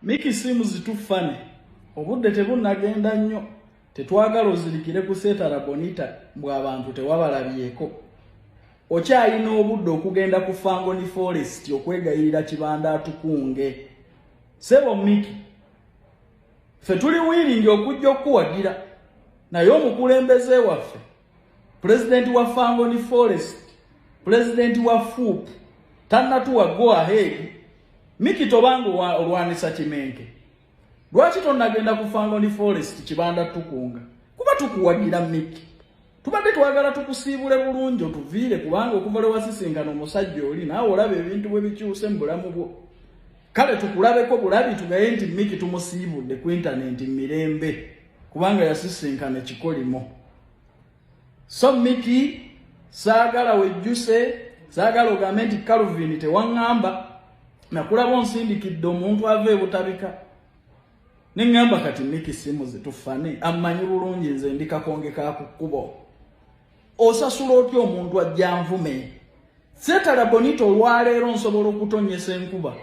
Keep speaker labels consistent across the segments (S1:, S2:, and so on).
S1: Mickey seems too funny. Obudde tebunnagenda nnyo. Tetwagala ozirikire ku Seetala Bonita mbu abantu tewabalabyeko. Okyalina obudde okugenda ku Fangoni Forest okwegayirira Kibanda atukunge. Ssebo Mickey, ffe tuli wiiringi okujja okukuwagira naye omukulembeze waffe pulezidenti wa Fangoni Forest, pulezidenti wa FUP tannatuwa go ahead. Mickey tobanga olwanisa kimenke. Lwaki tonnagenda ku Fangoni Forest Kibanda tukunga? Kuba tukuwagira Mickey. Tubadde twagala tukusiibule bulungi otuviire kubanga okuva lwe wasisinkana omusajja oli naawe olaba ebintu bwe bikyuse mu bulamu bwo. Kale tukulabeko bulabi tugaye nti Mickey tumusiibudde ku intanenti mirembe kubanga yasisinkana ekikolimo. So Mickey saagala wejjuse, saagala ogambe nti Calvin tewaŋŋamba nakulaba onsindikidde omuntu ava ebutabika ne ŋŋamba kati Mickey simuze tufane ammanyi bulungi nze ndi kakonge ka ku kkubo. Osasula otya omuntu ajja nvume? Seetala Bonita olwaleero nsobola okutonnyesa enkuba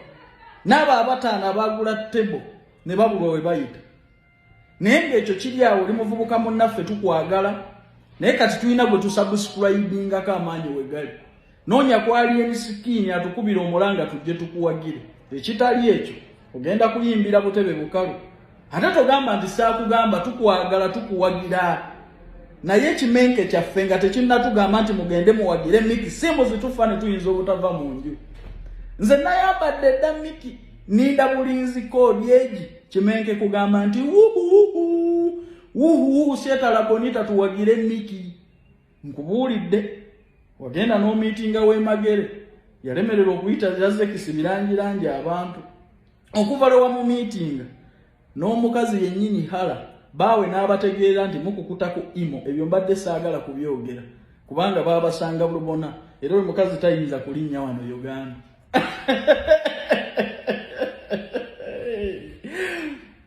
S1: n'abo abataano abaagula tebo ne babulwa we bayita. Naye ng'ekyo kiri awo, oli muvubuka munnaffe tukwagala, naye kati tulina gwe tusubscribingako amaanyi we gali. Noonya ku Alien Skin atukubira omulanga tujje tukuwagire. Ekitali ekyo ogenda kuyimbira butebe bukalu. Ate togamba nti saakugamba, tukwagala tukuwagira. Naye ekimenke kyaffe nga tekinnatugamba nti mugende muwagire Mickey, simu zitufa ne tuyinza obutava mu nju. Nze nayambadde dda Mickey, ninda bulinzi koodi egi kimenke kugamba nti wuhuwuhu wuhuwuhu Seetala Bonita tuwagire Mickey. Nkubuulidde wagenda n'omiitinga w'emagere yalemererwa okuyita Jazekisi birangirangi abantu okuva lwe wamumiitinga n'omukazi yennyini hala baawe n'abategeera nti mukukuta ku imo. Ebyo mbadde saagala kubyogera kubanga baabasanga lubona era oyo mukazi tayinza kulinnya wano Uganda.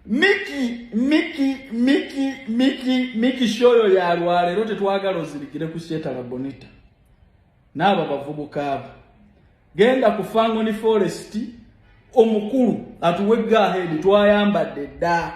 S1: Mickey, Mickey, Mickey, Mickey, Mickey shoyo ya lwaleero tetwagala ozirikire ku Seetala Bonita n'abo abavubuka abo. Genda ku Fangoni Forest omukulu atuwe go ahead, twayambadde dda.